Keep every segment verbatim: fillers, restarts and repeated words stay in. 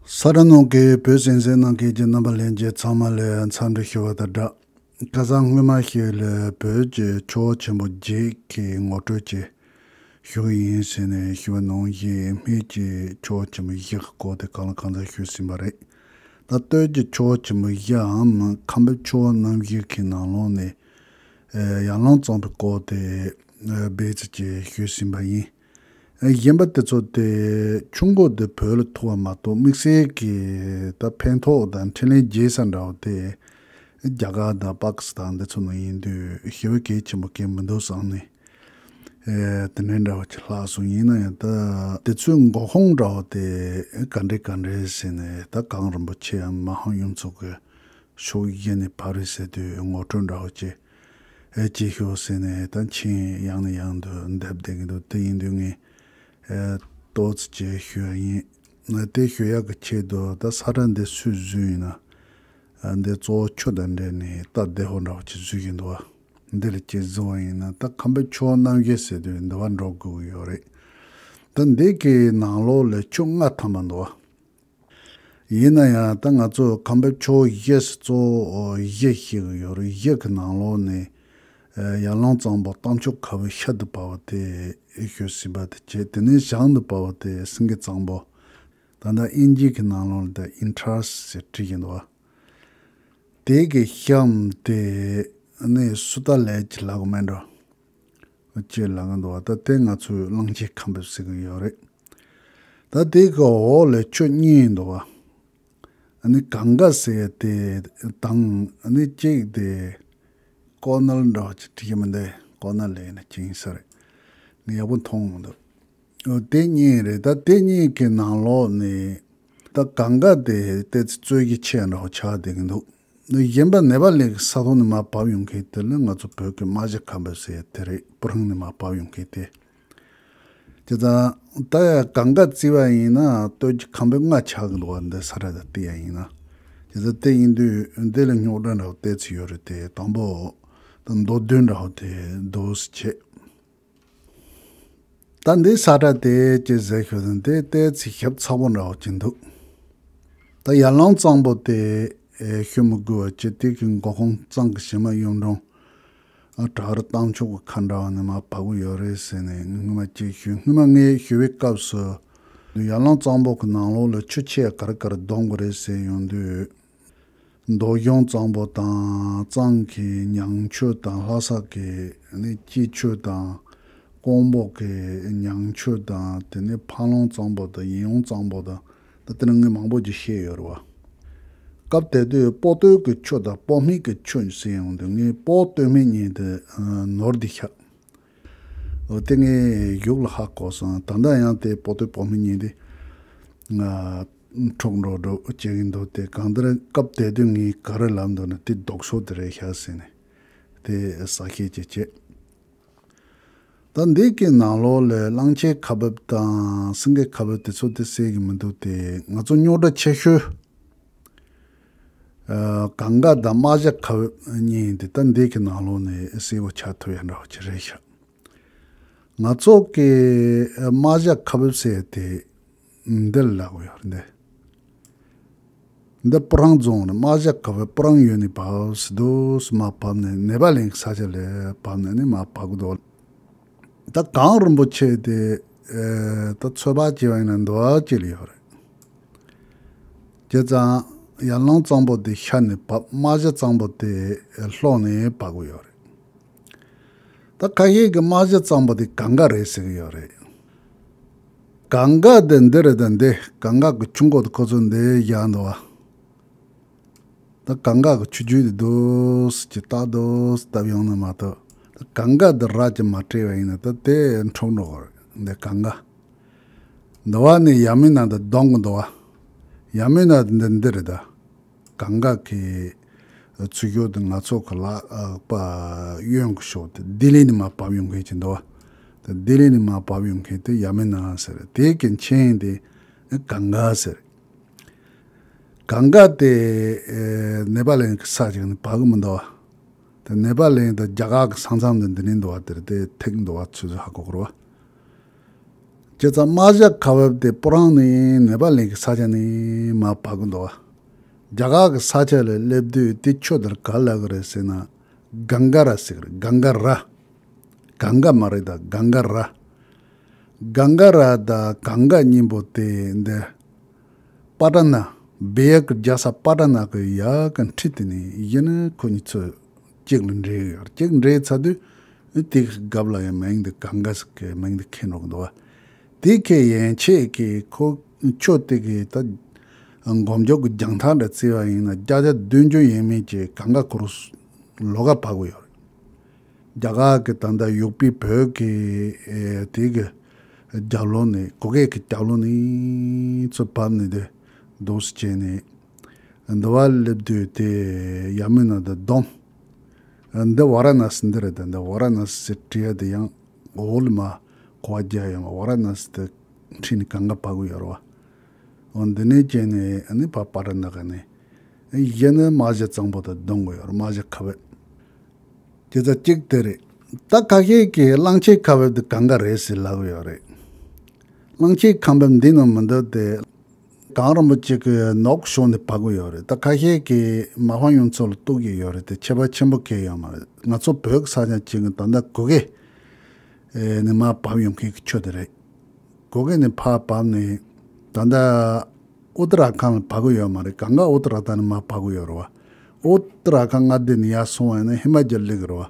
ས་དགྲ་ནང་གི་བོད་གསན་གཟིགས་གནང་མཁན་གྱི་རྣམ་པ་ལྷན་རྒྱས་ཚང་མ་ལ་འཚམས་འདྲི་ཞུ་བ་དང་སྦྲགས། ཁ་སང་སྔོན་མ་ཞིག་ལ་བོད་ཀྱི་ཆུ་བོ་ཆེན་པོ་བརྒྱད་ཀྱི་ངོ་སྤྲོད་ཅིག་ཞུ་གི་ཡིན་ཟེར་ནས་ཞུ་བ་ནང་བཞིན། སྨད་ཀྱི་ཆུ་བོ་ཆེན་པོ་བཞི་གི་སྐོར་དེ་གང་ལ་གང་འཚམ་ཞུས་ཟིན་པ་རེད། ད་སྟོད་ཀྱི་ཆུ་བོ་ཆེན་པོ་བཞིའམ་ཁམས་པའི་ཆུ་བོ་རྣམ་བཞི་གི་ནང་ལོགས་ནས་ཡར་ཀླུང་གཙང་པོའི་སྐོར་དེ་སྦས་ཚིག་ཅིག་ཞུས་ཟིན་པ་ཡིན། གཞན་པ་དེ་ཚོ་དེ་ཆུ་མགོ་དེ་བོད་ལ་ཐུག་པ་མ་གཏོགས་དམིགས་བསལ་གྱི་ད་ཕན་ཐོགས་དང་འཕྲིན་ལས་རྒྱས་ས་འདྲ་བོ་དེ་རྒྱ་གར་དང་པ་ཀི་སི་ཐན་འདི་ཚོ་ནང་ཡིན་དུས་ཞེ་པོ་གལ་ཆེན་པོ་གལ་མི་འདུག་བསམ་ནས། ཨེ་དེ་འདྲའི་འདྲ་བོ་ཅིག་ལྷག་སོང་། ཡིན་ན་ཡང་ད་དེ་ཚོའི་འགོ་ཁུངས་འདྲ་བོ་དེ་ག་འདྲ་ག་འདྲ་ཟེར་ནས། ད་གངས་རིན་པོ་ཆེའམ་མ་ཧཱ་གཡུ་མཚོ་གི་ཕྱོགས་བཞི་ནས་བབས་རེད་ཟེར་དུས་ངོ་སྤྲོད་འདྲ་བོ་ཅིག་ཨེ་ཅིག་ཞུ་ཟེར་ནས་ད་མཆན་ཡང་ནས་ཡང་དུ་འདེབས་བསྡད་ཀྱི་འདུག་དེ་ཡིན་དུས་ངས་ཨེ་ཏོག་ཙམ་ཅིག་ཞུ་ཡ་ཡིན། དེ་ཞུ་ཡག་གི་ཆེད་དུ་ད་ས་ཁྲ་འདི་སུས་བཟོས་ཡིན་ན། ཨ་འདི་གཙོ་བོ་ཆུ་དང་འབྲེལ་ནས་སྟབས་བདེ་པོ་འདྲ་བོ་ཅིག་བཟོས་ཀྱི་འདུག་བ། འདི་ལ་ཅིག་བཟོས་པ་ཡིན་ན་ད་ཁམས་པའི་ཆུ་བོ་རྣམ་བཞི་ཟེར་དུས་འདི་བ་འགྲོ་དགོས་ཀྱི་ཡོད་རེད། ད་འདི་གི་ནང་ལོགས་ལ་ཆུ་ལྔ་ཐམ་པ་འདུག་བ། ཡིན་ན་ཡང་ད་ང་ཚོ་ཁམས་པའི་ཆུ་བོ་བཞི་ཟེར་གཙོ་བོ་བཞི་ཞིག་ཡོད་རེད། བཞི་གི་ནང་ལོགས་ནས་ཨ་ཡར་ཀླུང་གཙང་པོ་རྟ་མཆོག་ཁ་བའི་ཤར་དུ་བབས་པ་དེ་ཞུས་ཟིན་པ་དེ་བྱས། དེ་ནས་བྱང་དུ་བབས་པ་དེ་སེང་གེ་གཙང་པོ། ད་ལྟ་དབྱིན་ཇི་གི་ནང་ལོགས་ལ་ད་ཨིན་ཊ་ར་སི་ཟེར་བྲིས་ཀྱི་འདུག་བ། དེ་གི་གཤམ་དེ་ནས་སུ་ཏ་ལའི་ཅི་ལབ་དགོས་མེད་འགྲོ། ཅེས་ལབ་ཀྱི་འདུག་བ། ད་དེ་ང་ཚོས་གླང་ཆེན་ཁ་འབབ་ཟེར་གྱི་ཡོད་རེད། ད་དེ་གི་འོག་ལ་ཆུ་གཉིས་འདུག་བ། ཨ་ནི་གངྒཱ་ཟེར་དེ་དང་། ཨ་ནི་གཅིག་དེ་ཀོ་ནལ་འདྲ་བ་ཅིག་བྲིས་ཀྱི་མི་འདུག་ཀོ་ནལ་ལབ་ན་ཅི་ཡིན་ས་རེད། ངས་ཡག་པོ་མཐོང་མི་འདུག་འོ་དེ་གཉིས་རེད། ད་དེ་གཉིས་ཀྱི་ནང་ལོགས་ནས་ད་གངྒཱ་དེ་ཏོག་ཙམ་རྩོད་གཞི་ཆེ་འདྲ་བོ་ཆགས་བསྡད་ཀྱི་འདུག་གཞན་པ་ནེ་པ་ལི་གི་ས་ཐོག་ནས་མར་བབས་ཡོང་མཁན་དེ་ལ་ང་ཚོ་བོད་ཀྱི་རྨ་བྱ་ཁ་འབབ་ཟེར་དེ་རེད། སྤུ་ཧྲེང་ནས་མར་བབས་ཡོང་མཁན་དེ། དེ་ཙང་ད་གངྒཱ་བརྩིས་པ་ཡིན་ན་སྟོད་ཀྱི་ཁམས་པའི་ལྔ་ཆགས་ཀྱི་འདུག་བ། འདི་ས་ཁྲ་དང་བལྟས་ཡ་ཡིན་ན། དེ་ཙང་དེ་ཡིན་དུས་འདི་ལ་རྙོག་དྲ་འདྲ་བོ་ཏོག་ཙམ་ཡོད་རེད་དེ། དང་པོ་ད་མདོ་དོན་འདྲ་བོ་དེ་འདུག་སེ་བྱས། ད་འདི་ས་ཁྲ་དེ་ཅི་ཟེར་ཞུ་ན་འདི་ཏོག་ཙམ་ཞིབ་ཚགས་པོ་འདྲ་བོ་ཅིག་འདུག་ད་ཡར་ཀླུང་གཙང་པོ་དེ་ཨེ་ཞུ་མི་དགོས་པ་བྱས། དེ་གི་འགོ་ཁུངས་གཙང་གི་བྱེ་མ་གཡུང་དྲུང་ཨ་བྲག་རི་རྟ་མཆོག་གི་ཁ་འདྲ་བ་ནས་མར་བབས་ཀྱི་ཡོད་རེད་ཟེར་ནས་སྔོན་མ་ཅིག་ཞུས། སྔོན་མ་ངས་ཞུ་བའི་སྐབས་སུ་ཡར་ཀླུང་གཙང་པོ་གི་ནང་ལོགས་ལ་ཆུ་ཆེ་ག་རེ་ག་རེ་བསྡོམ་དགོས་རེད་ཟེར་ཡོང་དུས། མདོ་གཞུང་གཙང་པོ་དང་། གཙང་གི་ཉང་ཆུ་དང་། ལྷ་ས་གི་ནི་སྐྱིད་ཆུ་དང་། ཀོང་པོ་གི་ཉང་ཆུ་དང་། དེ་ནས་འཕང་ལུང་གཙང་པོ་དང་། ཡིད་འོང་གཙང་པོ་དང་། ད་དེ་ནས་ངས་མང་པོ་ཅིག་བཤད་ཡོད་རེད་བ། སྐབས་དེ་དུས་སྤོ་སྟོད་ཀྱི་ཆུ་དང་སྤོ་སྨད་ཀྱི་ཆུ་ཟེར་ཡོང་དུས། ངས་སྤོ་སྟོད་སྨད་གཉིས་དེ་ནོར་ཏེ་ཤག་འོ་དེ་ངས་གཞུག་ལ་ཧ་གོ་སོང་། ད་ལྟ་ཡང་དེ་སྤོ་སྟོད་སྤོ་སྨད་གཉིས་དེ་ང་འཁྲུག་འགྲོ་འགྲོ་བྱེད་ཀྱི་འདུག་དེ་གང་ལྟར་སྐབས་དེ་དུས་ངས་ག་རེ་ལབ་འདུག་ན། དེ་ལྡོག་ཕྱོགས་དེ་རེད་ཤག་ཟེར་ནས་དེ་གསལ་བཤད་ཅིག་བྱས། ད་འདི་གི་ནང་ལོགས་ལ་གླང་ཆེན་ཁ་འབབ་དང་སེང་གེ་ཁ་འབབ་དེ་ཚོ་དེ་གསལ་གྱི་མི་འདུག་དེ་ང་ཚོ་རྙོག་དྲ་ཆེ་ཤོས་ཨ་གངྒཱ་དང་རྨ་བྱ་ཁ་འབབ་གཉིས་དེ་ད་འདི་གི་ནང་ལོགས་ནས་གསལ་པོ་ཆགས་ཐུབ་ཡ་འདྲ་བོ་ཅིག་རེད་ཤག་ང་ཚོ་གི་རྨ་བྱ་ཁ་འབབ་ཟེར་དེ་འདི་ལ་ལབ་ཀྱི་ཡོད་རེད། འདི་འདི་སྤུ་ཧྲེང་རྫོང་ནས་རྨ་བྱ་ཁ་འབབ་སྤུ་ཧྲེང་ཡུལ་ནས་བབས་སུ་འདུག་སེ་མར་བབས་ནས་ནེ་པ་ལིང་གི་ས་ཆ་ལ་བབས་ནས་ནི་མར་བབས་ཀྱི་འདུག་ད་གངས་རིན་པོ་ཆེ་དེ་ཨེ་ད་ཚོད་དཔག་བྱས་པ་ཡིན་ན་འདུ་བ་ཅིག་ལ་ཡོད་རེད། བྱས་ཙང་ཡར་ཀླུང་གཙང་པོ་དེ་ཤར་ནས་བབས། རྨ་བྱ་གཙང་པོ་དེ་ལྷོ་ནས་བབས་ཀྱི་ཡོད་རེད། ད་ཁ་ཤས་ཀྱིས་རྨ་བྱ་གཙང་པོ་དེ་གངྒཱ་རེད་ཟེར་གྱི་ཡོད་རེད། གངྒཱ་དེ་འདི་རེད། ད་འདི་གངྒཱ་གི་ཆུ་མགོ་དེ་ཁོ་ཚོས་འདི་བཞག་འདུག་བ། ད་གངྒཱ་གི་ཆུ་རྒྱུན་དེ་འདུག་སེ་ཅིག་ལྟ་འདུག་སེ་བཏབ་ཡོང་ན་མ་གཏོགས། ད་གངྒཱ་དེ་ར་ཅིག་མ་སྤྲད་པ་ཡིན་ན་ད་དེ་འཁྲུག་འགྲོ་གི་རེད། འདི་གངྒཱ་འདི་བ་ནས་ཡ་མི་ན་དེ་བསྡོམ་གི་འདུག་བ། ཡ་མི་ན་དེ་འདི་འདི་རེད་ད། གངྒཱ་གི་ཚུར་ཤོག་དེ་ང་ཚོ་གི་ལག་པ་གཡོན་གྱི་ཕྱོགས་དེ་ལྡི་ལི་ནས་མར་བབས་ཡོང་མཁན་ཅིག་འདུག་བ། དེ་ལྡི་ལི་ནས་མར་བབས་ཡོང་མཁན་དེ་ཡ་མི་ན་ཟེར། དེ་གི་མཆན་དེ་གངྒཱ་ཟེར། གངྒཱ་དེ་ཨེ་ནེ་པ་ལིང་གི་ས་ཅིག་ནས་བབས་ཀྱི་མི་འདུག་བ། དེ་ནེ་པ་ལིང་དང་རྒྱ་གར་གྱི་ས་མཚམས་དེ་འདི་ནས་འདུག་བ། དེར་དེ་ཐིག་འདུག་བ། ཚོད་ཚོད་ཧ་གོ་གི་རེད་བ། བྱས་ཙང་རྨ་བྱ་ཁ་འབབ་དེ་སྤུ་རང་ནས་ནེ་པ་ལི་གི་ས་ཆ་ནས་མར་བབས་ཀྱི་འདུག་བ། རྒྱ་གར་གྱི་ས་ཆ་ལ་སླེབས་དུས་དེ་ཆུ་དེར་ག་ལབ་ཀྱི་རེད་ཟེར་ན། གངྒཱ་ར་ཟེར་གི་རེད། གངྒཱ་ར། གངྒཱ་མ་རེད་ད། གངྒཱ་ར། གངྒཱ་ར་དང་གངྒཱ་གཉིས་པོ་དེ་འདི་པ་ཊ་ན། བལ་ཡུལ་གྱི་རྒྱལ་ས་པ་ཊ་ན་གི་ཡ་གི་འཁྲིས་དེ་ནས་ཡིན་ན་ཁོ་གཉིས་ཚོ་གཅིག་ལ་འདྲེས་ཡོད། གཅིག་འདྲེས་ཚར་དུས་དེ་གི་རྒྱབ་ལ་ཡང་མིང་འདི་གངྒཱ་ཟེར་གི་མིང་འདི་འཁེལ་འགྲོ་གི་འདུག་བ། དེ་གི་ཡན་ཆད་ཀྱི་ཁོ་ཆུ་དེ་གི་ད་མགོ་མཇུག་གི་རྒྱང་ཐག་འདྲ་བརྩིས་པ་ཡིན་ན་བརྒྱ་ཆ་བདུན་ཅུ་ཡས་མས་ཀྱི་གངྒཱ་ཁོ་རང་ལོགས་ཀ་བབས་ཀྱི་ཡོད་རེད། རྒྱ་གར་གྱི་ད་ལྟ་ཡུ་པི་བོད་ཀྱི་ཨེ་དེ་གི་རྒྱབ་ལོགས་ནས་གུ་གེ་གི་རྒྱབ་ལོགས་ནས་ཚུར་བབས་ནས་དེ་འདུག་སེ་བྱས་ནས་འདི་བ་སླེབས་དུས་དེ་ཡ་མུ་ན་དང་སྡོམ། འདི་ཝཱ་ར་ཎ་སི་འདི་རེད་དེ། འདི་ཝཱ་ར་ཎ་སི་བྲིས་ཡ་དེ་ཡང་འོག་ལ་མར་གོ་བ་རྒྱག་ཡོང་བ། ཝཱ་ར་ཎ་སི་དེ་འཁྲིས་ནས་གངྒཱ་བབས་ཀྱི་ཡོད་རེད་བ། འོ་འདི་ནས་བྱས་ནས་ཨ་ནི་ཕར་པ་ཊ་ན་ག་ནས་གཞི་ནས་རྨ་བྱ་གཙང་པོ་དང་བསྡོམས་ཀྱི་ཡོད་རེད། རྨ་བྱ་ཁ་འབབ། དེ་ཚོ་གཅིག་དེ་རེད། ད་ཁ་ཤས་ཀྱིས་གླང་ཆེན་ཁ་འབབ་དེ་གངྒཱ་རེད་ཟེར་ལབ་ཀྱི་ཡོད་རེད། གླང་ཆེན་ཁ་འབབ་འདི་ནང་མི་འདུག་སྟེ། གངས་རིན་པོ་ཆེ་གི་ནོག་ཕྱོགས་ནས་བབས་ཀྱི་ཡོད་རེད། ད་ཁ་ཤས་ཀྱིས་མ་ཕམ་ཡུལ་ཚོ་ལ་གཏུགས་ཀྱི་ཡོད་རེད་དེ། ཁྱད་པར་ཆེན་པོ་གང་ཡང་ཡོད་མ་རེད། ང་ཚོ་བོད་ཀྱི་ས་ཆ་གཅིག་གི་ད་ལྟ་གུ་གེ་ནས་མར་བབས་ཡོང་མཁན་གྱི་ཆུ་དེ་རེད། གུ་གེ་ནས་ཕར་བབས་ནས་ད་ལྟ་ཨུ་ཏ་ར་ཁཱན་ལ་བབས་ཀྱི་ཡོད་མ་རེད། གངྒཱ་ཨུ་ཏ་ར་ཁཱན་ནས་མར་བབས་ཀྱི་ཡོད་རེད་བ། ཨུ་ཏ་ར་ཁཱན་མངའ་སྡེ་ནས་ཡར་སོང་བ་ཡིན་ན་ཧི་མ་ཅལ་སླེབས་ཀྱི་རེད་བ།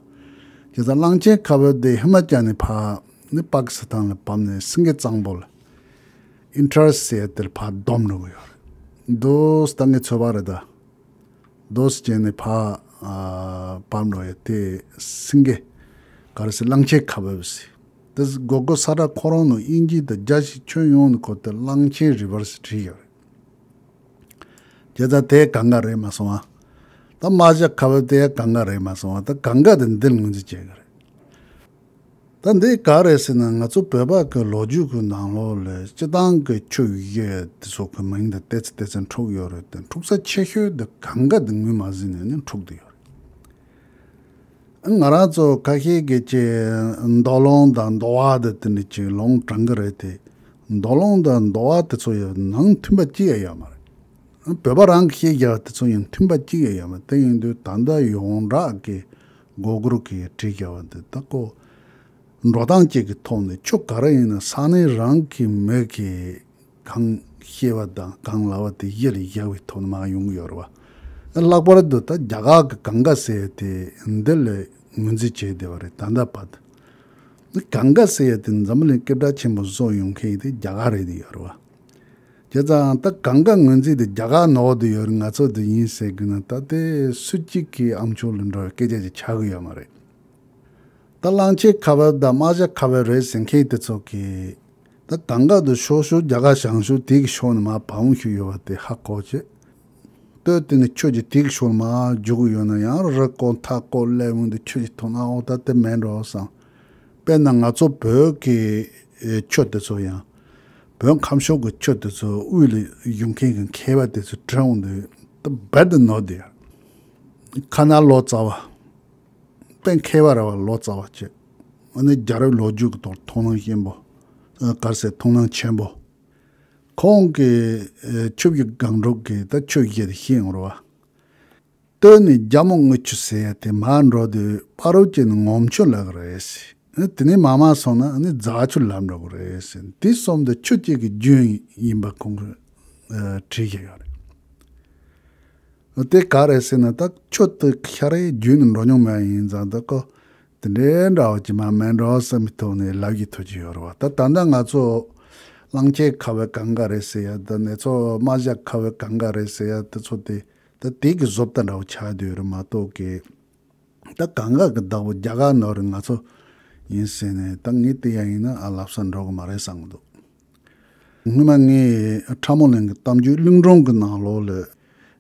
བྱས་ཙང་གླང་ཆེན་ཁ་འབབ་དེ་ཧི་མ་ཅལ་ནས་ཕར་ནི་པ་ཀི་སི་ཐན་ལ་བབས་ནས་སེང་གེ་གཙང་པོ་ལ་ཨིན་ཌ་སི་ཟེར་དེར་ཕར་བསྡོམས་འགྲོ་གི་ཡོད་རེད། འདུག་སེ་ད་ངས་ཚོད་དཔག་རེད་ད། འདུག་སེ་བྱས་ནས་ཕར་ཨ་བབས་འགྲོ་ཡ་དེ་སེང་གེ་ག་རེ་ཟེར། གླང་ཆེན་ཁ་འབབ་ཟེར། དེ་གོ་གོ་ས་ཁྲ་ཁོ་རང་ནང་དབྱིན་ཇི་དང་རྒྱ་བཞི་ཁྱོན་ཡོངས་ནས་ཁོ་དེ་གླང་ཆེན་རི་བར་ཟེར་བྲིས་ཡོད་རེད། བྱས་ཙང་དེ་གངྒཱ་རེད་མ་སོང་ཨ། ད་རྨ་བྱ་ཁ་འབབ་དེ་གངྒཱ་རེད་མ་སོང་ཨ། ད་གངྒཱ་དེ་འདི་ལ་ངོས་འཛིན་བྱེད་ཀྱི་རེད། ད་འདི་ག་རེད་ཟེར་ན། ང་ཚོ་བོད་པ་གི་ལོ་རྒྱུས་ཀྱི་ནང་ལོགས་ལ་སྤྱིར་བཏང་གི་ཆུ་བཞི་དེ་ཚོ་གི་མིང་དེ་ཏོག་ཙམ་ཏོག་ཙམ་འཁྲུག་ཡོད་རེད་དེ། འཁྲུག་ས་ཆེ་ཤོས་དེ་གངྒཱ་དེ་ངོས་མ་ཟིན་ནས་ནི་འཁྲུག་བསྡད་ཡོད་རེད། ང་རང་ཚོ་ཁ་ཤས་ཀྱིས་ཀྱི་མདོ་ལུང་དང་མདོ་བ་དེ་དེ་འདྲ་ཅིག་ལུང་དྲངས་ཀྱི་རེད་དེ། མདོ་ལུང་དང་མདོ་བ་དེ་ཚོ་ཡང་ནང་མཐུན་པ་གཅིག་ཡང་ཡོད་མ་རེད། བོད་པ་རང་གི་བཤད་རྒྱུ་དེ་ཚོ་ཡང་མཐུན་པ་གཅིག་ཡང་ཡོད་མ་རེད། དེ་ཡིན་དུས་ད་ལྟ་ཡོངས་གྲགས་ཀྱི་གོ་གུར་གྱིས་བྲིས་རྒྱུ་བ་འདི་ད་ཁོ་འགྲོ་སྟངས་གཅིག་གི་ཐོག་ནས་ཆུ་ག་རེ་ཡིན་ན་ས་གནས་རང་གི་མི་གིས་གང་ཤེས་པ་དང་གང་ལབ་པ་དེ་གཞི་ལ་བཞག་པའི་ཐོག་ནས་མར་ཡོང་གི་ཡོད་རེད་བ། ལྷག་པར་དུ་ད་རྒྱ་གར་གྱི་གངྒཱ་ཟེར་ཡ་དེ་འདི་ལ་ངོས་འཛིན་བྱས་བསྡད་པ་རེད། ད་ལྟ་བར་དུ་གངྒཱ་ཟེར་ཡ་དེ་འཛམ་བུ་གླིང་སྐད་གྲགས་ཆེན་པོ་བཟོ་ཡོང་མཁན་དེ་རྒྱ་གར་རེད་བསྡད་ཡོད་རེད་བ། བྱས་ཙང་ད་གངྒཱ་ངོས་འཛིན་དེ་རྒྱ་གར་ནོར་བསྡད་ཡོད་རེད། ང་ཚོ་དེ་ཡིན་ཟེར་གི་ན་ད་དེ་སུ་གཅིག་གི་ཨམ་ཅོག་ལ་འགྲོ་བའི་སྐད་ཆ་ཅིག་ཆགས་གི་ཡོད་མ་རེད། ད་གླང་ཆེན་ཁ་འབབ་དང་རྨ་བྱ་ཁ་འབབ་རེད་ཟེར་མཁན་དེ་ཚོ་གིས་ད་གངྒཱ་དེ་ཤོག་ཤོག་རྒྱ་གར་བྱང་ཕྱོགས་དེ་གི་ཕྱོགས་ནས་མར་བབས་འོང་བཞིན་ཡོད་པ་དེ་ཧ་གོ་བྱས། སྟོད་དེ་ནས་ཆུ་ཅིག་དེ་གི་ཕྱོགས་ནས་མར་རྒྱུག་གི་ཡོད་ན་ཡང་རི་སྐོར་མཐའ་སྐོར་སླེབས་འོང་དུས་ཆུ་ཅིག་མཐོང་ན་ཨོ་ད་དེ་མེད་འགྲོ་བསམ། དཔེར་ན་ང་ཚོ་བོད་ཀྱི་ཨེ་ཆུ་དེ་ཚོ་ཡང་བོད་ཁམས་ཕྱོགས་ཀྱི་ཆུ་དེ་ཚོ་དབུས་ལ་ཡོང་མཁན་གྱི་མཁས་པ་དེ་ཚོ་དྲན་འོང་དུས་ད་རྦད་དེ་ནོར་བསྡད་ཡ། ཁ་ན་ལོ་ཙཱ་བ། དཔེ་མཁས་པ་རེད་བ། ལོ་ཙཱ་བ་བྱས། ཨ་ནི་རྒྱལ་རབས་ལོ་རྒྱུས་ཀྱི་ཐོག་མཐོང་སྣང་ཆེན་པོ། ཨ་ག་རེ་ཟེར། མཐོང་སྣང་ཆེན་པོ། ཁོང་གིས་ཨེ་ཆུ་བཞི་སྒང་དྲུག་གི་ད་ཆུ་བཞི་དེ་ཤེས་ཡོང་རེད་བ། སྟོད་ནས་རྒྱལ་མོ་རྔུལ་ཆུ་ཟེར་ཡ་དེ་མར་འགྲོ་དུས་བར་དུ་ནི་ངོམ་ཆུ་ལབ་ཀྱི་རེད་ཟེར། ཨ་དེ་ནས་མར་མར་སོང་ན་ཨ་ནི་རྫ་ཆུ་ལབ་འགྲོ་གི་རེད་ཟེར། དེ་གསུམ་དེ་ཆུ་གཅིག་གི་རྒྱུན་ཡིན་པ་ཁོང་གིས་ཨ་བྲིས་བཞག་ཡོད་རེད། དེ་ག་རེད་ཟེར་ན་ད་ཆུ་དེ་ཤ་རེ་རྒྱུན་ནས་འགྲོ་མྱོང་མེད་ཡིན་ཙང་ད་ཁོ་དེ་འདྲའི་འདྲ་བོ་ཅིག་མ་མེད་འགྲོ་བསམ་པའི་ཐོག་ནས་ལབ་ཀྱི་ཐུག་ཀྱི་ཡོད་རེད་བ། ད་ད་ལྟ་ང་ཚོ་གླང་ཆེན་ཁ་བའི་གངྒཱ་རེད་ཟེར་ཡ་ད་ནེ་ཚོ་རྨ་བྱ་ཁ་བའི་གངྒཱ་རེད་ཟེར་ཡ་དེ་ཚོ་དེ་ད་དེ་གི་བཟོ་ལྟ་འདྲ་བོ་ཆགས་བསྡད་ཡོད་རེད་མ་གཏོགས་ཀི། ད་གངྒཱ་གི་བདག་པོ་རྒྱ་གར་ནོར་རེད། ང་ཚོ་ཡིན་ཟེར་ནས་ད་ངས་དེ་ཡ་ཡིན་ན་ཨ་ལབ་ས་འགྲོ་གི་མ་རེད་བསམ་གི་འདུག་སྔོན་མ་ངས་ཁྲ་མོ་གླིང་གི་གཏམ་རྒྱུད་གླིང་སྒྲུང་གི་ནང་ལོགས་ལ་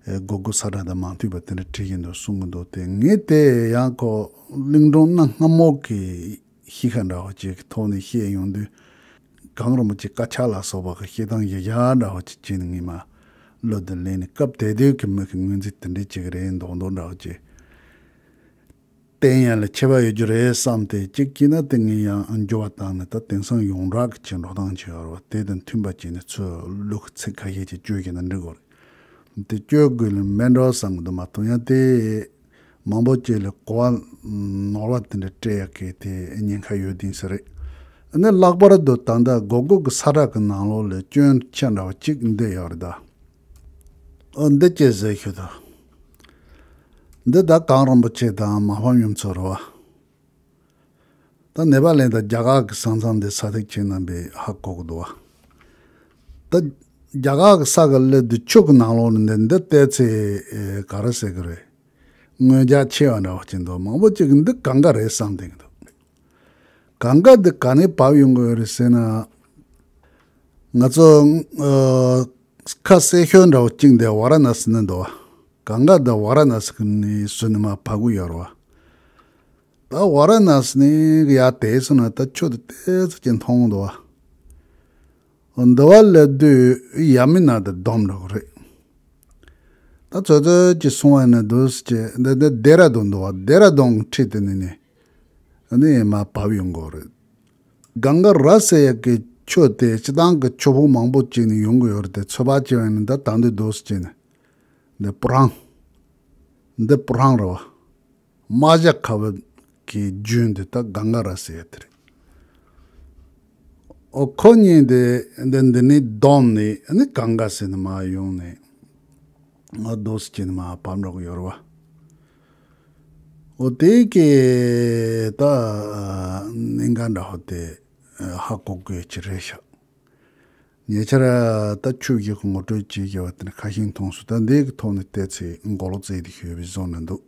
ཨེ་གོ་གོ་ས་ཁྲ་དང་མ་མཐུན་པ་དེ་འདྲ་བྲིས་ཀྱི་འདུག་གསུང་གི་འདུག་དེ་ངས་དེ་ཡང་ཁོ་གླིང་སྒྲུང་གནའ་སྔ་མོ་གི་གཤིས་ཀ་འདྲ་བོ་ཅིག་གི་ཐོག་ནས་བཤད་ཡོང་དུས། གངས་རིན་པོ་ཆེ་དཀར་ཆག་ལ་སོགས་པ་གི་བཤད་སྟངས་གཞི་བཞག་འདྲ་བོ་ཅིག་བྱས་ནས་ངས་མར་གླུ་དེ་ལེན་ནས་སྐབས་དེ་དུས་ཀྱི་མི་གི་ངོས་འཛིན་དེ་འདྲ་ཅིག་རེད་མདོག་མདོག་འདྲ་བོ་ཅིག་བསྟན་ཡ་ལ་ཁྱད་པར་ཡོད་རྒྱུ་རེད་བསམ་སྟེ་གཅིག་བྱས་ན་དེ་ངས་ཡང་འགྱུར་བ་བཏང་ནས་ད་དེང་སང་ཡོངས་གྲགས་ཀྱི་ཅིག་འགྲོ་སྟངས་ཅིག་ཡོད་རེད་བ། དེ་དང་མཐུན་པ་བྱས་ནས་ཚུར་གླུ་གི་ཚིག་ཁ་ཤས་ཅིག་བཅོས་བྱས་ན་འགྲིག་གོ་རེད། དེ་བཅོས་དགོས་ལ་མེད་འགྲོ་བསམ་གི་འདུག་མ་གཏོགས་ཡང་དེ་མང་པོ་ཅིག་ལ་གོ་བ་ནོར་བ་དེ་འདྲ་སྤྲད་ཡག་གི་དེ་ཉེན་ཁ་ཡོད་དེ་ས་རེད། ཨ་ནི་ལྷག་པར་དུ་ད་ལྟ་སྒོར་སྒོར་གི་ས་ར་གི་ནང་ལོགས་ལ་སྐྱོན་ཆ་འདྲ་བ་གཅིག་འདི་ཡོད་རེད་ད། ཨ་འདི་ཅི་ཟེར་ཤོད་ད། འདི་ད་གངས་རིན་པོ་ཆེ་དང་མ་ཕམ་ཡུམ་ཚོ་རེད་བ། ད་ནེ་པ་ལན་དང་རྒྱ་གར་གྱི་ས་མཚམས་འདི་ས་ཐིག་ཆེན་རྣམ་པས་ཧ་གོ་གི་འདུག་བ། ད་རྒྱ་གར་གྱི་ས་གི་གླུ་འདི་ཆུ་གི་ནང་ལོགས་ལ་འདི་འདི་བལྟས་ཚེ་ཨེ་ག་རེ་ཟེར་གི་རེད། མངོན་རྒྱ་ཆེ་བ་འདྲ་བ་ཅིག་འདུག་མང་པོ་ཅིག་གིས་འདི་གངྒཱ་རེད་བསམ་བསྡད་ཀྱི་འདུག་གངྒཱ་འདི་ག་ནས་བབས་ཡོང་གི་ཡོད་རེད་ཟེར་ན། ང་ཚོ་ཨ་ཁ་གསལ་ཤོས་འདྲ་བོ་གཅིག་འདི་ཝཱ་ར་ཎ་སི་ནས་འདུག་བ། གངྒཱ་འདི་ཝཱ་ར་ཎ་སི་གི་ནས་བཟོས་ནས་མར་བབས་ཀྱི་ཡོད་རེད་བ། ད་ཝཱ་ར་ཎ་སི་ནས་ཡར་དེད་སོང་ན་ད་ཆུ་དེ་ཏོག་ཙམ་ཅིག་མཐོང་འདུག་བ། འདི་བ་ལ་དུས་ཡ་མི་ན་དེ་སྡོམ་འགྲོ་གི་རེད། ད་ཚོད་ཚོད་ཀྱིས་སོང་བ་ཡིན་ན་འདུག་སེ་བྱས་འདི་འདི་ལྡེ་ར་ལྡུན་འདུག་བ། ལྡེ་ར་ལྡུན་གྱི་འཁྲིས་དེ་ནས་ནས་ནས་མར་བབས་ཡོང་གི་རེད། གངྒཱ་ར་ཟེར་ཡག་གི་ཆུ་དེ་སྤྱིར་བཏང་གི་ཆུ་ཕོན་མང་པོ་བྱས་ནས་ཡོང་གི་ཡོད་རེད་དེ། ཚོད་དཔག་བྱས་པ་ཡིན་ན་ད་ད་འདི་འདུག་སེ་བྱས་ནས་འདི་སྤུ་ཧྲང་། འདི་སྤུ་ཧྲང་རེད་བ། རྨ་བྱ་ཁ་འབབ་ཀྱི་རྒྱུད་འདི་ད་གངྒཱ་ར་ཟེར་ཡག་དེ་རེད། ཨོ་ཁོ་གཉིས་དེ་འདི་འདི་ནས་བསྡོམས་ནས་ནི་གངྒཱ་ཟེར་ནས་མར་ཡོང་ནས་ང་འདུག་སེ་བྱས་ནས་མར་བབས་འགྲོ་གི་ཡོད་རེད་བ། ཨོ་དེ་གི་ད་གནད་འགག་འདྲ་བོ་དེ་ཧ་གོ་དགོས་ཀྱི་རེད་ཤག་ཉེ་ཆར་ད་ཆུ་བཞི་གི་ངོ་སྤྲོད་བྱེད་ཀྱི་བ་དེ་ཁ་ཤས་མཐོང་སོང་། ད་འདི་གི་ཐོག་ནས་བལྟས་ཚེ་མགོ་ལོག་བཙལ་ཏེ་ཤོད་པའི་བཟོ་ན་འདུག་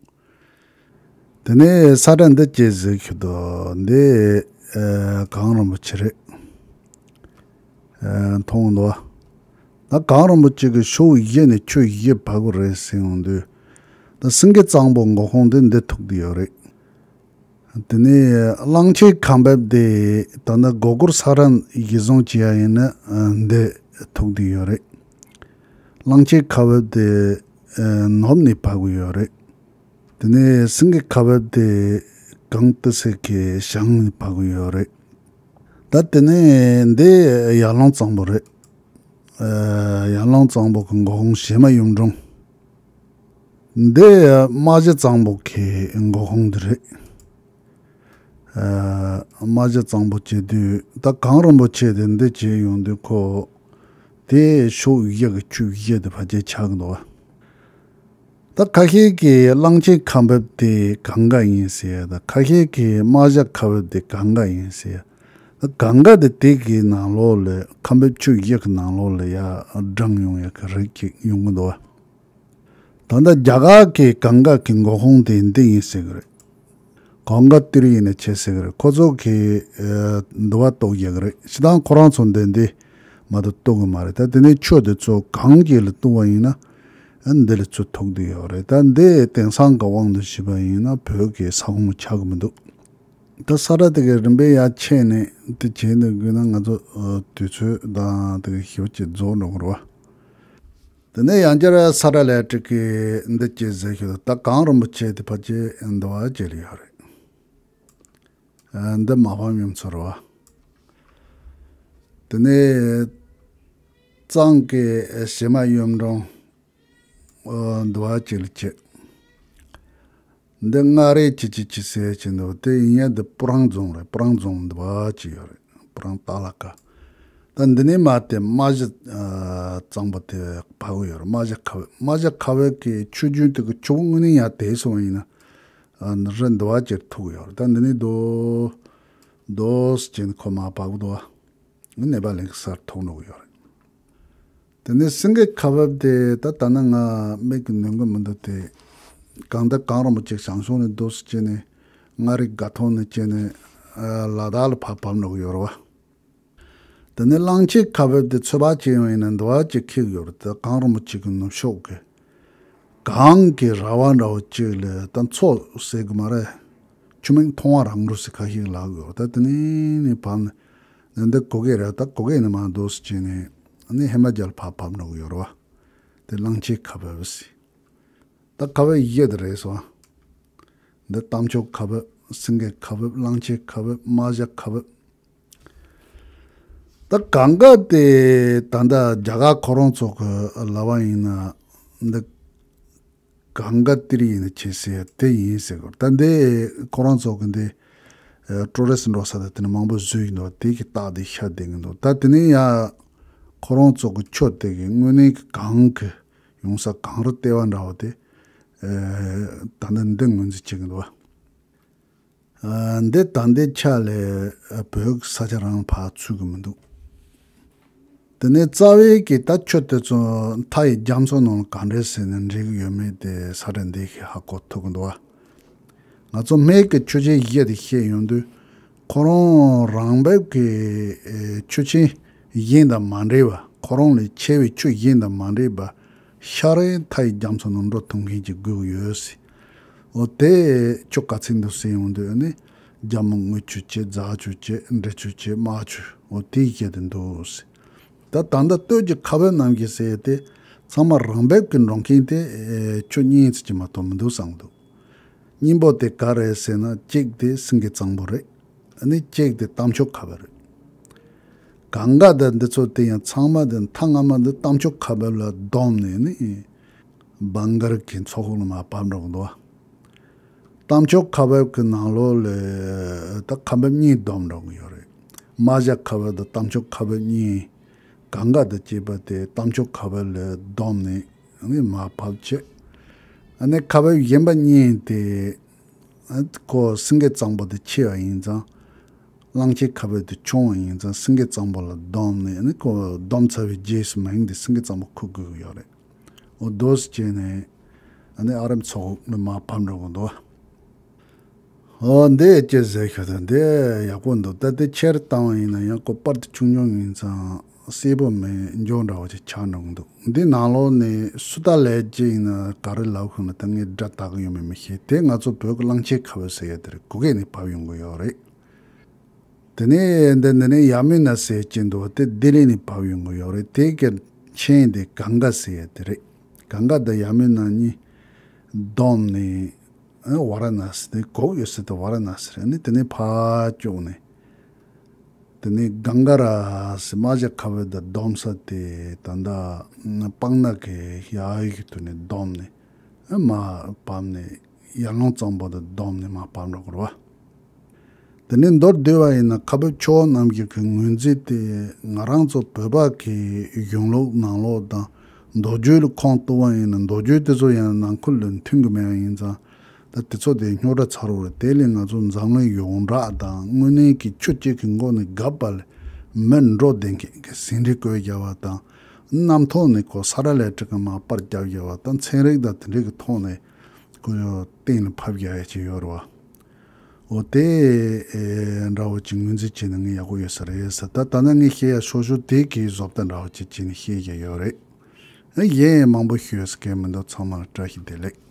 དེ་ནས་ས་ཁྲ་འདི་ཅི་ཟེར་ཤོད་དོ། འདི་ཨ་གངས་རིན་པོ་ཆེ་རེད། ཨ་མཐོང་འདུག་ད་གངས་རིན་པོ་ཆེ་གི་ཕྱོགས་བཞི་ནས་ཆུ་བཞི་བབས་ཀྱི་རེད་ཟེར་ཡོང་དུས། ད་སེང་གེ་གཙང་པོ་མགོ་ཁུངས་འདི་འདི་ཐུག་གི་ཡོད་རེད། དེ་ནས་གླང་ཆེན་ཁ་འབབ་དེ་ད་ནི་སྒོར་སྒོར་ས་ཁྲ་གཞི་བཟུང་བྱེད་ཡ་ཡིན་ན་འདི་ཐུག་བསྡད་ཡོད་རེད། གླང་ཆེན་ཁ་འབབ་དེ་ནུབ་ནས་བབས་ཀྱི་ཡོད་རེད། དེ་ནས་སེང་གེ་ཁ་འབབ་དེ་གངས་ཏི་སེ་གི་བྱང་ནས་བབས་ཀྱི་ཡོད་རེད། ད་དེ་ནས་འདི་ཡར་ཀླུང་གཙང་པོ་རེད། ཨ་ཡར་ཀླུང་གཙང་པོ་གི་མགོ་ཁུངས་བྱེ་མ་གཡུང་དྲུང་། འདི་རྨ་བྱ་གཙང་པོ་གི་མགོ་ཁུངས་འདི་རེད། ཨ་རྨ་བྱ་གཙང་པོ་བྱེད་དུས་ད་གངས་རིན་པོ་ཆེ་དེ་འདི་བྱེད་ཡོང་དུས་ཁོ་དེ་ཕྱོགས་བཞི་གི་ཆུ་བཞི་དེ་ཕལ་ཆེར་ཆགས་ཀྱི་འདུག་བ། ད་ཁ་ཤས་ཀྱིས་གླང་ཆེན་ཁ་འབབ་དེ་གངྒཱ་ཡིན་ཟེར། ད་ཁ་ཤས་ཀྱིས་རྨ་བྱ་ཁ་འབབ་དེ་གངྒཱ་ཡིན་ཟེར། ད་གངྒཱ་དེ་དེ་གི་ནང་ལོགས་ལ་ཁ་འབབ་ཆུ་བཞི་གི་ནང་ལོགས་ལ་ཡར་འབྲང་ཡོང་ཡག་གི་རིགས་ཅིག་ཡོང་གི་འདུག་བ། ད་ལྟ་རྒྱ་གར་གྱི་གངྒཱ་གི་མགོ་ཁུངས་དེ་འདི་ཡིན་ཟེར་གི་རེད། གངྒཱ་ཏི་ར་ཡིན་ན་ཆེ་ཟེར་གི་རེད། ཁོ་ཚོ་གིས་ཨ་འདི་བ་རྟོགས་ཡག་གི་རེད། སྤྱིར་བཏང་ཁོ་རང་ཚོ་འདི་འདི་མ་གཏོགས་རྟོགས་གི་མ་རེད། ད་དེ་ནས་ཆུ་དེ་ཚོ་གངས་དཀྱིལ་ལ་བཏུང་བ་ཡིན་ན་ཨ་འདི་ལ་ཚུར་ཐུག་བསྡད་ཡོད་རེད། ད་འདི་དེང་སང་གི་དབང་དུ་བྱས་པ་ཡིན་ན་བོད་ཀྱི་ས་ཁོངས་ཆགས་གི་མི་འདུག་ད་ས་ཁྲ་དེ་གའི་རིམ་པས་ཡར་ཕྱིན་ནས་དེ་བྱས་ནས་དགོས་ན་ང་ཚོ་ཨ་དུས་ཚོད་དང་དེ་གའི་ཞེ་པོ་ཅིག་རྫོགས་འགྲོ་གི་རེད་བ། དེ་ནས་ཡང་བསྐྱར་ས་ཁྲ་ལས་ཀྲིག་གིས་འདི་ཅི་ཟེར་ཤོད་དོ། ད་གངས་རིན་པོ་ཆེ་དེ་ཕལ་ཆེར་འདི་བ་ཅིག་ལ་ཡོད་རེད། ཨ་འདི་མ་ཕམ་ཡུམ་ཚོ་རེད་བ། དེ་ནས་གཙང་གི་བྱེ་མ་གཡུང་དྲུང་འདི་བ་ཅིག་ལ་བྱེད། འདི་མངའ་རིས་ཅི་ཅི་ཅི་ཟེར་གྱི་འདུག་དེ་ཡིན་ཡང་འདི་སྤུ་ཧྲེང་རྫོང་རེད། སྤུ་ཧྲེང་རྫོང་འདི་བ་ཅིག་ཡོད་རེད། སྤུ་ཧྲེང་ཏཱ་ལ་ཀ། ད་འདི་ནས་མར་དེ་རྨ་བྱ་གཙང་པོ་དེ་བབས་ཀྱི་ཡོད་རེད། རྨ་བྱ་ཁ་བའི་རྨ་བྱ་ཁ་བའི་གི་ཆུ་རྒྱུན་དེ་གི་ཆུ་བོ་དངོས་གནས་ཡར་དེད་སོང་བ་ཡིན་ན་ཨ་རི་འདི་བ་ཅིག་ཐུག་གི་ཡོད་རེད། ད་འདི་ནས་རྡོ་རྡོ་སྐྱེས་ནས་ཁོ་མར་བབས་ཀྱི་འདུག་བ། ནེ་པ་ལིང་གི་སར་ཐུག་འགྲོ་གི་ཡོད་རེད། དེ་ནས་སེང་གེ་ཁ་བབས་དེ་ད་ལྟ་ན་ང་མིག་གི་ནུས་པ་མི་འདུག་སྟེ། གང་ལྟར་གངས་རིན་པོ་ཆེ་བྱང་ཕྱོགས་ནས་རྡོ་སྐྱེས་ནས་མངའ་རིས་དགའ་ཐོག་ནས་སྐྱེས་ནས་ཨ་ལ་དྭགས་ལ་ཕར་བབས་འགྲོ་གི་ཡོད་རེད་བ། དེ་ནས་གླང་ཆེན་ཁ་བབས་དེ་ཚོད་དཔག་བྱས་ཡོང་ཡིན་ན་འདི་བ་ཅིག་འཁེལ་གི་ཡོད་རེད། ད་གངས་རིན་པོ་ཆེ་གི་ནུབ་ཕྱོགས་ཀྱི་གངས་ཀྱི་ར་བ་འདྲ་བོ་ཅིག་ལ་ད་མཚོ་ཟེར་གི་མ་རེད། ཆུ་མིག་མཐོང་བ་རང་འགྲོ་ཟེར་ཁ་ཤས་ལབ་ཀྱི་ཡོད་རེད། ད་དེ་ནས་ནས་བབས་ནས་འདི་གོ་གེ་རེད། ད་གོ་གེ་ནས་མར་རྡོ་སྐྱེས་ནས་ནི་ཧི་མ་ཅལ་ཕར་བབས་འགྲོ་གི་ཡོད་རེད་བ། དེ་གླང་ཆེན་ཁ་བབས་ཟེར། ད་ཁ་བའི་གཞི་དེ་རེད་སོང་། འདི་རྟ་མཆོག་ཁ་འབབ། སེང་གེ་ཁ་འབབ། གླང་ཆེན་ཁ་འབབ། རྨ་བྱ་ཁ་འབབ། ད་གངྒཱ་དེ་ད་ལྟ་རྒྱ་གར་ཁོ་རང་ཚོ་གི་ལབ་པ་ཡིན་ན། འདི་གངྒཱ་ཏི་རའི་ཡིན་ན་ཆེ་ཟེར་དེ་ཡིན་ཟེར་གི། ད་འདི་ཁོ་རང་ཚོ་གི་འདི་ཊུ་རི་སི་འགྲོ་ས་དང་དེ་ནི་མང་པོ་བཟོས་ཡིན་འདུག་དེ་གི་རྟགས་དེ་ཤར་བསྡད་ཀྱི་འདུག་ད་དེ་ནི་ཡ་ཁོ་རང་ཚོ་གི་ཆུ་དེ་གི་དངོས་གནས་གི་གངས་གི་ཡོང་ས་གངས་རི་ལྟེ་བ་འདྲ་བོ་དེ། ད་ནི་འདི་ངོས་འཛིན་བྱེད་ཀྱི་འདུག་ཨ། འདི་ད་འདི་ཆ་ལས་བོད་ཀྱི་ས་ཆ་རང་ཕར་ཚུད་ཀྱི་མི་འདུག་དེ་ནས་རྩ་བའི་གི་ད་ཆུ་དེ་ཚོ་མཐའ་ཡི་རྒྱ་མཚོ་ནང་ལ་ག་འདྲས་ཟེར་ནས་འགྲིག་གི་ཡོད་མེད་དེ་ས་ཁྲ་འདི་གིས་ཧ་གོ་ཐུབ་ཀྱི་འདུག་བ། ང་ཚོ་སྨད་ཀྱི་ཆུ་ཆེན་བཞི་དེ་བཤད་ཡོང་དུས། ཁོ་རང་རང་འབབ་ཀྱི་ཨེ་ཆུ་ཆེན་གཞན་དང་མ་འདྲེས་པ། ཁོ་རང་ལས་ཆེ་བའི་ཆུ་གཞན་དང་མ་འདྲེས་པ། ཤར་རི་མཐའ་ཡི་རྒྱ་མཚོ་ནང་འགྲོ་ཐུབ་མཁན་གྱི་སྒུག་ཡོད་སྲིད། འོ་དེ་ཆུ་ག་ཚད་འདུག་ཟེར་ཡོང་དུས་ནི། རྒྱ་མོ་དངུལ་ཆུ་བྱས། རྫ་ཆུ་བྱས། འབྲི་ཆུ་བྱས། རྨ་ཆུ། འོ་དེ་བཤད་དེ་འདུག་ཟེར། ད་ད་ལྟ་སྟོད་ཀྱི་ཁ་བབ་རྣམས་ཀྱི་ཟེར་དེ་ཚང་མ་རང་འབབ་ཀྱི་འགྲོ་མཁན་དེ་ཨེ་ཆུ་གཉིས་ཙམ་གྱི་མ་གཏོགས་མི་འདུག་བསམ་འདུག་གཉིས་པོ་དེ་ག་རེ་ཟེར་ན། གཅིག་དེ་སེང་གེ་གཙང་པོ་རེད། ཨ་ནི་གཅིག་དེ་རྟ་མཆོག་ཁ་བབ་རེད། གངྒཱ་དང་འདི་ཚོ་དེ་ཡང་ཚང་མ་དེ་མཐའ་སྔ་མ་དེ་རྟ་མཆོག་ཁ་བབ་ལ་བསྡོམས་ནས་ནི་བང་གར་གྱི་མཚོ་ཁོག་ལ་མར་བབས་འགྲོ་གི་འདུག་རྟ་མཆོག་ཁ་བབ་ཀྱི་ནང་ལོགས་ལ་ད་ཁ་འབབ་གཉིས་བསྡོམས་འགྲོ་གི་ཡོད་རེད། རྨ་བྱ་ཁ་བབ་དང་རྟ་མཆོག་ཁ་བབ་གཉིས། གངྒཱ་དང་བཅས་པ་དེ་རྟ་མཆོག་ཁ་བབ་ལ་བསྡོམས་ནས་ནི་མར་བབས་བྱས། ཨ་ནི་ཁ་བབ་གཞན་པ་གཉིས་དེ། ཨ་ཁོ་སེང་གེ་གཙང་པོ་དེ་ཆེ་བ་ཡིན་ཙང་། གླང་ཆེན་ཁ་བབ་དེ་ཆུང་བ་ཡིན་ཙང་། སེང་གེ་གཙང་པོ་ལ་བསྡོམས་ནས་ནི་ཁོ་བསྡོམས་ཚར་བའི་རྗེས་སུ་མིང་དེ་སེང་གེ་གཙང་པོ་འཁོད་དགོས་ཀྱི་ཡོད་རེད། འོ་དེ་འདྲས་བྱས་ནས་ཨ་ནི་ཨ་རི་མཚོ་ཁོག་ནས་མར་བབས་འགྲོ་གི་འདུག་འོ་འདི་ཅི་ཟེར་ཤོད་དང་འདི་ཡག་པོ་འདུག་ད་དེ་ཆེར་བཏང་བ་ཡིན་ན་ཡང་ཁོ་པར་དེ་ཆུང་ཆུང་ཡིན་ཙང་གསལ་པོ་མེད། འཇོག་འདྲ་བོ་ཅིག་ཆགས་འགྲོ་གི་འདུག་འདི་ནང་ལོགས་ནས་སུ་ད་ལས་ཅི་ཡིན་ན་ག་རེ་ལབ་ཤོག་ན། ད་ངས་སྒྲ་དག་གི་ཡོད་མེད་མི་ཤེས། དེ་ང་ཚོ་བོད་ཀྱི་གླང་ཆེན་ཁ་བབ་ཟེར་ཡ་དེ་རེད། གུ་གེ་ནས་བབས་ཡོང་གི་ཡོད་རེད། དེ་ནས་འདི་འདི་ནས་ཡ་མུ་ན་ཟེར་གྱི་འདུག་དེ་ལྡི་ལི་ནས་བབས་ཡོང་གི་ཡོད་རེད། དེ་གི་མཆན་དེ་གངྒཱ་ཟེར་ཡ་དེ་རེད། གངྒཱ་དང་ཡ་མུ་ན་གཉིས་བསྡོམས་ནས་ཨ་ཝ་ར་ཎ་སི། དེ་གོག་ཡོད་ས་དེ་ཝ་ར་ཎ་སི་རེད། ནི་དེ་ནས་ཕར་ཀྱོག་ནས་དེ་ནས་གངྒཱ་ར་སི་རྨ་བྱ་ཁ་བབ་དང་བསྡོམས་ས་དེ་ད་ལྟ་སྤང་ནགས་ཀྱི་ཡ་ཡི་གི་དུ་ནས་བསྡོམས་ནས་ཨ་མར་བབས་ནས། ཡར་ཀླུང་གཙང་པོ་དང་བསྡོམས་ནས་མར་བབས་འགྲོ་དགོས་རེད་བ། དེ་ནས་མདོར་བསྡུས་པ་ཡིན་ན་ཁ་འབབ་ཆུ་བོ་རྣམ་བཞི་གི་ངོས་འཛིན་དེ་ང་རང་ཚོ་བོད་པ་གི་གཞུང་ལུགས་ནང་ལོགས་དང་མདོ་རྒྱུད་ལ་ཁུངས་གཏུགས་པ་ཡིན་ན། མདོ་རྒྱུད་དེ་ཚོ་ཡང་ནང་ཁུལ་ལ་མཐུན་གི་མེད་པ་ཡིན་ཙང་། ད་དེ་ཚོ་དེ་རྙོག་དྲ་ཚ་རུ་རེད། དེ་ལས་ང་ཚོ་འཛམ་གླིང་ཡོངས་གྲགས་དང་དངོས་གནས་ཀྱི་ཆུ་གཅིག་གི་མགོ་ནས་བརྒལ་བ་ལས་མི་འགྲོ་བསྡད་མཁན་གྱི་ཟིན་བྲིས་བཀོད་བཞག་པ་དང་། གནམ་ཐོག་ནས་ཁོ་ས་ར་ལེ་ཀྲིག་གི་མར་པར་བརྒྱབ་བཞག་པ་དང་། ཚན་རིག་དང་དེ་འདྲའི་གི་ཐོག་ནས་ཁོ་གཏན་ལ་ཕབ་བཞག་ཡ་ཅིག་ཡོད་རེད་བ། འོ་དེ་ཨེ་འདྲ་བོ་ཅིག་ངོས་འཛིན་བྱས་ན་ངས་ཡག་པོ་ཡོད་ས་རེད་ཟེར། ད་ད་ནི་ངས་བཤད་ཡ་ཤོ་ཤོ་དེ་གའི་བཟོ་ལྟ་འདྲ་བོ་ཅིག་བྱས་ནས་བཤད་ཡ་ཡོད་རེད། ཨེ་གཞན་མང་པོ་ཤོད་ས་གལ་མི་འདུག་ཚང་མ་ལ་བཀྲ་ཤིས་བདེ་ལེགས།